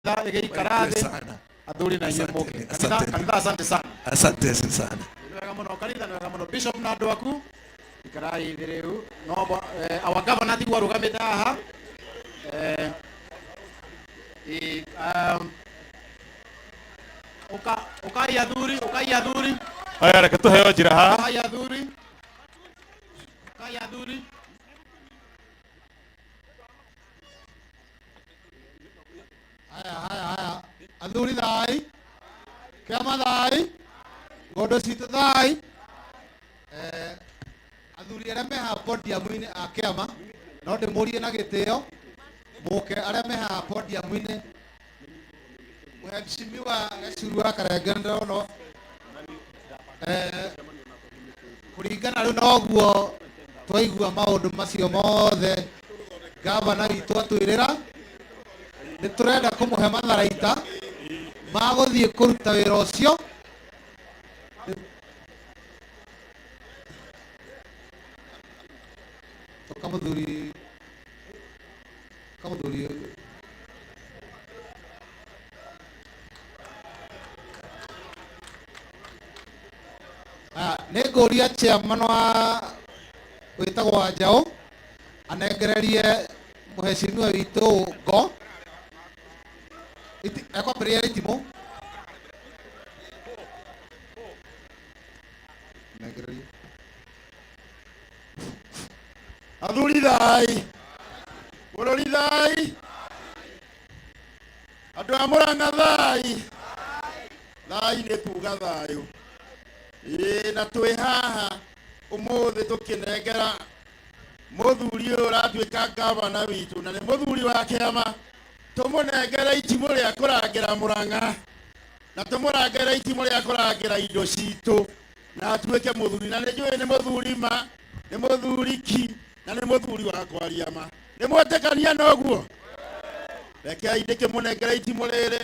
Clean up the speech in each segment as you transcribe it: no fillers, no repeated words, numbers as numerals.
Ĩgĩikara Barikiwe thĩ sana. athuri na inyuĩ mũke. Asanteni, Kanitha, asanteni. kanitha, asante sana. Asante sana. Nĩ wega mũno kanitha, nĩ wega mũno bishop na andũ aku ikarai thĩ rĩu no our governor tiguo arũgamĩte haha. Eh, i, um, uka ukai athuri, ukai athuri. Aya, reke tũheo njĩra haha. Ukai athuri, ukai athuri. Haya haya haya, athuri thai, kĩama thai, ng'ondo citũ thai. Eh, athuri arĩa me haha podium-inĩ a kĩama no ndĩmũrie na gĩtĩo mũke arĩa me haha podium-inĩ. Mheshimiwa Gacuru wa Karenge ndĩrona eh, kũringana rĩu noguo twaigua maũndũ macio mothe gavana witũ atwĩrĩra, nĩ tũrenda kũmũhe matharaita ma gũthiĩ kũruta wĩra ũcio. Kamũthuri, kamũthuri. Ah, nĩ ngũria chairman wa wĩtagwo Wanjaũ anengererie mũhecimiwa witũ ngo. Ekwambĩrĩria itimũ. Nengererie. Athuri thai, bũrũri thai, andũ a Mũrang'a thai, thai nĩ kuga thayũ. Ĩĩ na twĩ haha ũmũthĩ tũkĩnengera mũthuri ũyũ ũratuĩka gavana witũ na nĩ mũthuri wa kĩama, tũmũnengere itimũ rĩa kũrangĩra Mũrang'a na tũmũrangĩre itimũ rĩa kũrangĩra indo citũ na atuĩke mũthuri, na nĩ njũĩ nĩ mũthuri ma, nĩ mũthuri ki, na nĩ mũthuri wa kwaria ma. Nĩ mwetĩkania na ũguo? Rekei ndĩkĩmũnengere itimũ rĩrĩ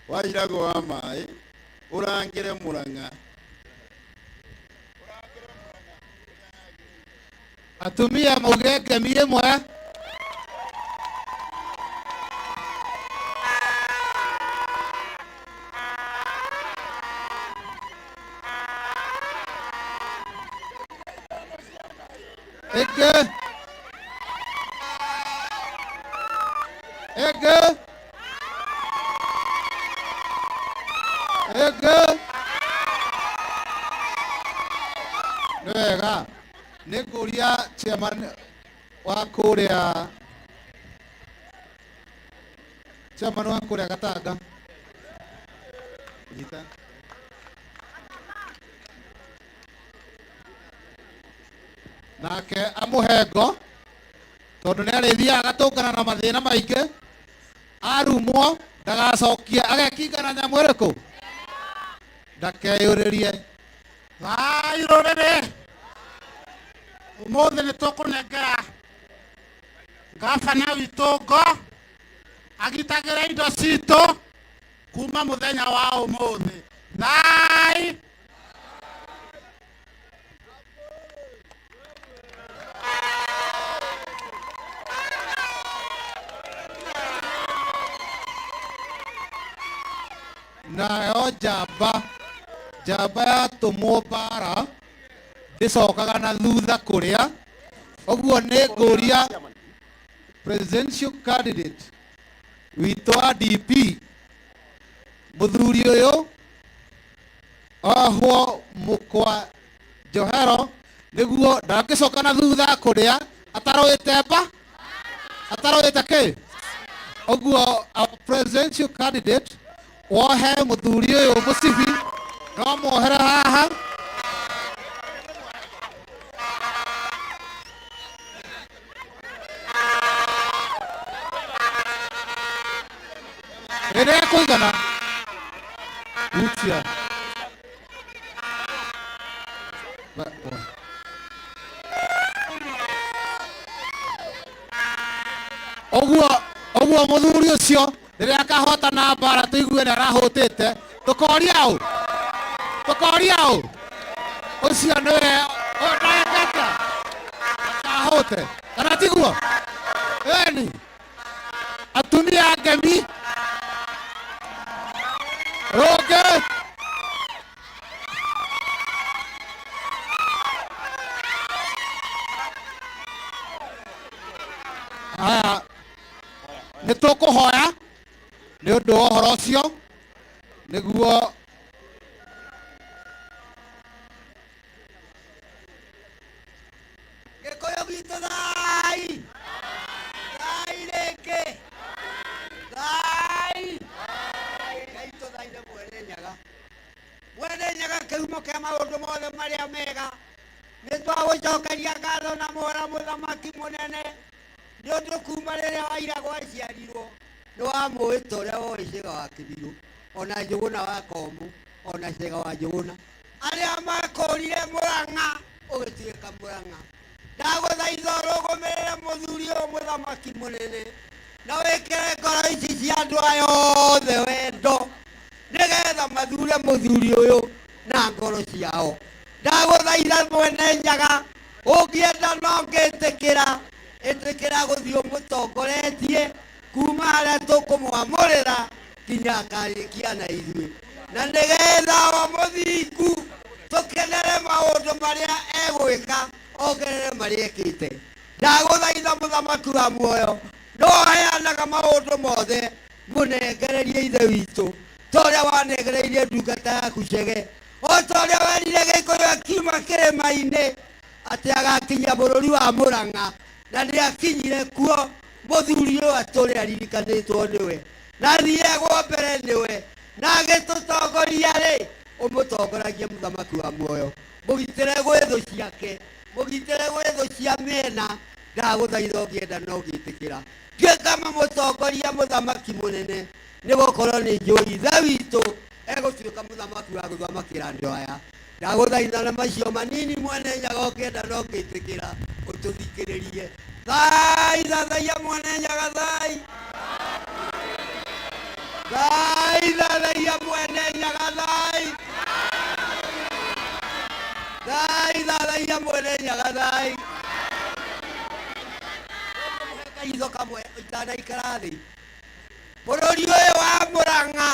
wa irago wa maĩ ũrangĩre Mũrang'a. Atumia mauge ngemi ĩmwe. Ĩngĩ, ĩngĩ, ĩngĩ. Nĩ wega. Nĩ ngũria chairman wa kũrĩa, chairman wa kũrĩa Gatanga. Nyita. Nake amũhe ngo tondũ nĩ arĩthiaga agatũngana na mathĩna maingĩ, arumwo ndagacokie agekinga na nyamũ ĩrĩkũ, ndakeyũrĩrie. Thayũ rũrĩrĩ, ũmũthĩ nĩ tũkũnengera gabana witũ ngo agitagĩre indo citũ kuma mũthenya wa ũmũthĩ. Thayũ. Nayo njamba, njamba yatũmwo mbara ndĩcokaga na thutha kũrĩa. Ũguo nĩ ngũria presidential candidate witũ wa DP mũthuri ũyũ ohwo mũkwa njohero nĩguo ndangĩcoka na thutha kũrĩa atarũĩte mba, atarũĩte kĩ. Ũguo our presidential candidate wohe mũthuri ũyũ mũcibi no muohere haha. Rĩrĩa ekũigana hutia. Ũguo ũguo mũthuri ũcio rĩrĩa akahotana mbara tũigue nĩ arahũtĩte, tũkoria ũ, tũkoria ũ ũcio nĩwe ndagekete akahũte kana tiguo? Eni atumia ngemi. ngemi. Rũngĩ. Haya, nĩ tũkũhoya nĩ ũndũ wa ũhoro ũcio nĩguo Gĩkũyũ gitũ thai thai rĩngĩ thai. Ngai tũthaithe Mwene Nyaga, Mwene Nyaga kĩhumo kĩa maũndũ mothe marĩa mega. Nĩ twagũcokeria ngatho na mũhera mũthamaki mũnene nĩ ũndũ kuma rĩrĩa Wairagũ aciarirwo nĩ wamũĩ ta ũrĩa woĩ Cĩga wa Kĩbirũ ona Njũgũna wa Komũ ona Cĩga wa Njũgũna arĩa makũrire Mũrang'a ũgĩtuĩka Mũrang'a. Ndagũthaitha ũrũgũmĩrĩre mũthuri ũyũ mũthamaki mũnene na wĩkĩre ngoro ici cia andũ aya othe wendo nĩgetha mathure mũthuri ũyũ na ngoro ciao. Ndagũthaitha Mwene Nyaga, ũngĩenda no ngĩtĩkĩra ĩtĩkĩra gũthiĩ ũmũtongoretie kuma harĩa tũkũmwamũrĩra nginya akarĩkia na ithuĩ, na nĩgetha o mũthingu tũkenere maũndũ marĩa egwĩka ongerere marĩa ekĩte. Ndagũthaitha mũthamaki wa muoyo no heanaga maũndũ mothe, mũnengererie ithe witũ ta ũrĩa wanengereirie ndungata yaku Chege, o ta ũrĩa werire Gĩkũyũ akiuma kĩrĩma-inĩ atĩ agakinya bũrũri wa Mũrang'a, na nĩ akinyire kuo. Mũthuri ũyũ atũre aririkanĩtwo nĩwe na athiagwo mbere nĩwe na agĩtũtongoria rĩ, ũmũtongoragie mũthamaki wa muoyo, mũgitĩre gwĩ thũ ciake, mũgitĩre gwĩ thũ cia mĩena. Ndagũthaitha ũngĩenda no ngĩtĩkĩra tuĩka mũtongoria mũthamaki mũnene, nĩ gũkorwo nĩ njũĩ ithe witũ egũtuĩka mũthamaki wa gũthamakĩra andũ aya. Ndagũthaitha na macio manini Mwene Nyaga, ũngĩenda no ngĩtĩkĩra ũtũthikĩrĩrie. Thai thathaiya Mwene Nyaga, thai thai thathaiya Mwene Nyaga, thai thai thathaiya Mwene Nyaga, thai. Kaitho kamwe itanaikara thĩ. Bũrũri ũyũ wa Mũrang'a,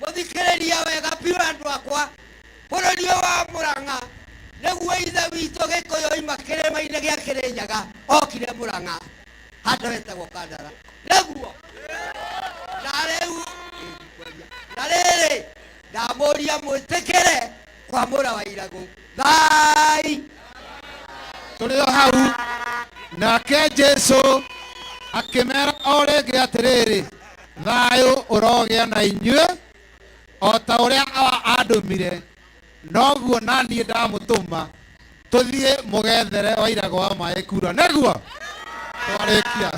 mũthikĩrĩria wega biũ andũ akwa, bũrũri ũyũ wa Mũrang'a nĩguo ithe witũ Gĩkũyũ oima kĩrĩma-inĩ gĩa Kĩrĩnyaga okire Mũrang'a handũ hetagwo Kandara, nĩguo na rĩu na rĩrĩ ndamũria mwĩtĩkĩre kwamũra Wairagũ. Thai. Tũrĩ o hau. Nake Jesu akĩmera o rĩngĩ atĩrĩrĩ, thayũ ũrogĩa na inyuĩ, o ta ũrĩa Awa andũmire noguo na niĩ ndamũtũma. Tũthiĩ mũgethere Wairagũ wa maĩ kura. Nĩguo twarĩkia.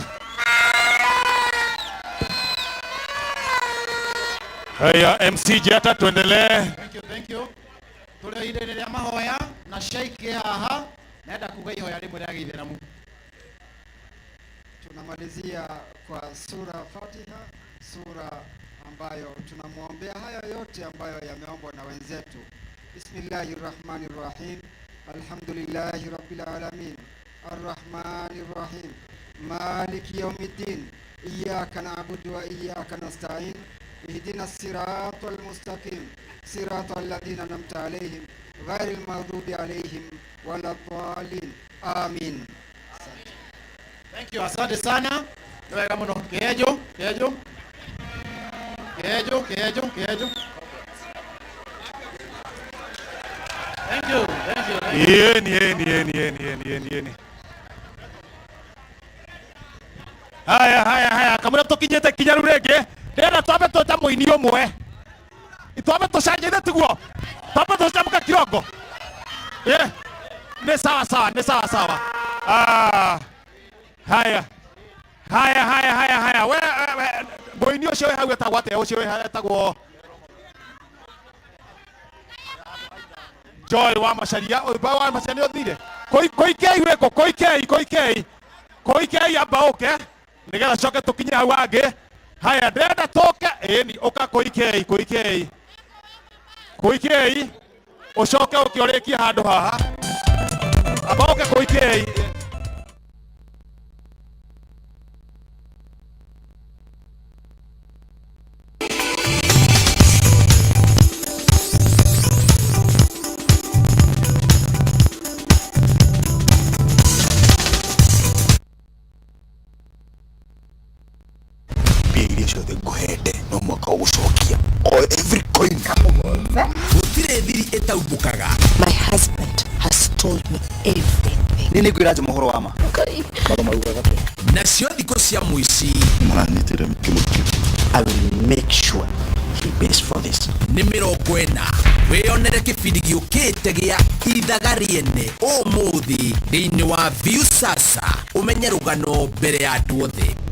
Haya, MC Jata, tuendelee. Thank you, thank you. Tũrĩ ihinda-inĩ rĩa mahoya na Sheikh haha nenda kuga ihoya rĩmwe rĩa gĩithĩramu. Tunamalizia kwa sura Fatiha, sura ambayo tunamwombea haya yote ambayo yameombwa na wenzetu. Bismillahir Rahmanir Rahim. Alhamdulillahi Rabbil Alamin. Arrahmanir Rahim. Maliki Yawmiddin. Iyyaka na'budu wa iyyaka nasta'in. Ihdina siratal mustaqim. Siratal ladhina an'amta alayhim ghairil maghdubi alayhim waladdallin. Amin. Thank you, asante sana. Nĩ wega mũno. Kĩenjo, kĩenjo. Kĩenjo, kĩenjo, kĩenjo. Thank you, thank you. Thank you. Yeni, yeni, yeni, yeni, yeni, yeni, yeni. Haya, haya, haya, kamũira tũkinyĩte kinya rĩu rĩngĩ ndĩrenda twambe twĩta mũini ũmwe, twambe tũcanjĩte tiguo, twambe tũcamũke kirongo. Yeah. Nĩ sawa sawa, nĩ sawa sawa. Ah. Haya, haya, haya, haya, haya. We, we, mũini ũcio wĩ hau etagwo atĩa? Ũcio wĩ hau etagwo Joy wa Macharia. Ũyũ wa Macharia nĩ ũthire. Koikei wĩkũ? Koikei, koikei, koikei, amba ũke nĩgetha coke tũkinye hau hangĩ. Haya, ndĩrenda tũke ĩni, ũka koikei, koikei, koikei, ũcoke ũke ũrĩkie handũ haha. Amba ũke koikei. Ciothe ngũhete no mwaka ũgũcokia o every coin. Gũtirĩ thiri ĩtaumbũkaga. My husband has told me everything. Nĩ nĩngwĩra njama ũhoro wa ma. Nacio thikũ cia mũici Maranyitire kĩmũkĩ. I will make sure he pays for this. Nĩ 40. Wĩyonere kĩbindi gĩũkĩte gĩa Ithaga Rĩene ũmũthĩ thĩinĩ wa Viusasa, ũmenye rũgano mbere ya andũ othe.